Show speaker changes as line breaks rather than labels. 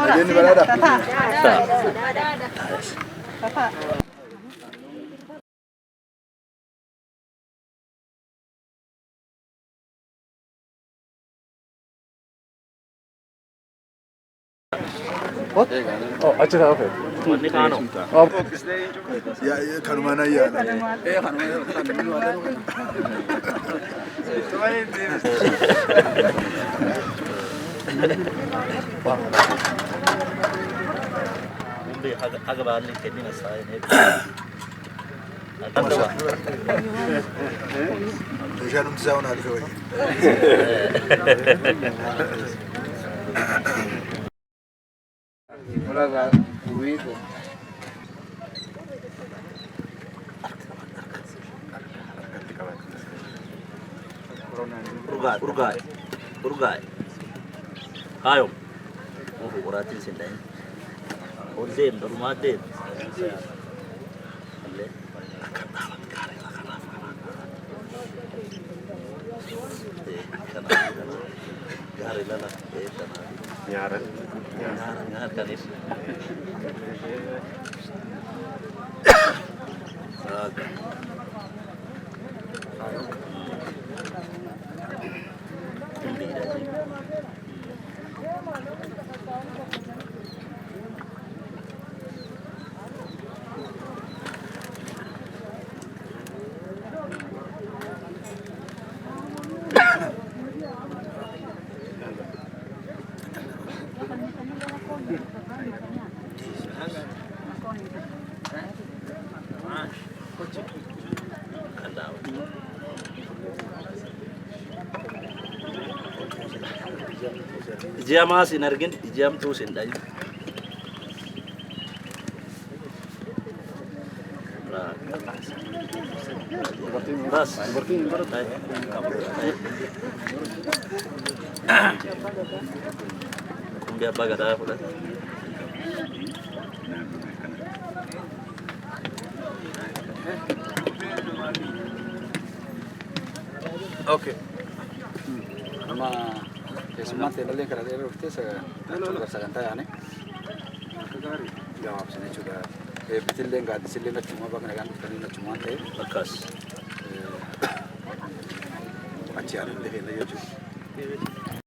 Nageenyi badhaadha.
Achi taa'u fe'e.
Wanni kaanoo.
Kanumaan ayyaana.
Hundi haga baalli kennina saayinee.
Meeshaan hundi isaa onaa dhufe wayya.
Urgaa'e urgaa'e urgaa'e. Haayom. Mufu qoraattiin sin dhahin. Ol deem durumaa deem. Allee. Gaarii lala.
Nyaara.
Nyaara nyaara kanis. Saaga. Kan daawwatu. Iji hamaas hin argin, iji hamtuus hin dhayin. Bas. Qumbii abbaa gadaa fudhate.
Okay. Amma keessummaan teelallee karaa dheeraa dhuftee sagantaa yaane gabaabsine jechuudha. Eebbitillee gaaddisillee achuma bakka nagaan dhuftanii achuma waan ta'eef
Akkas.
achi yaadannee keenya jechuudha.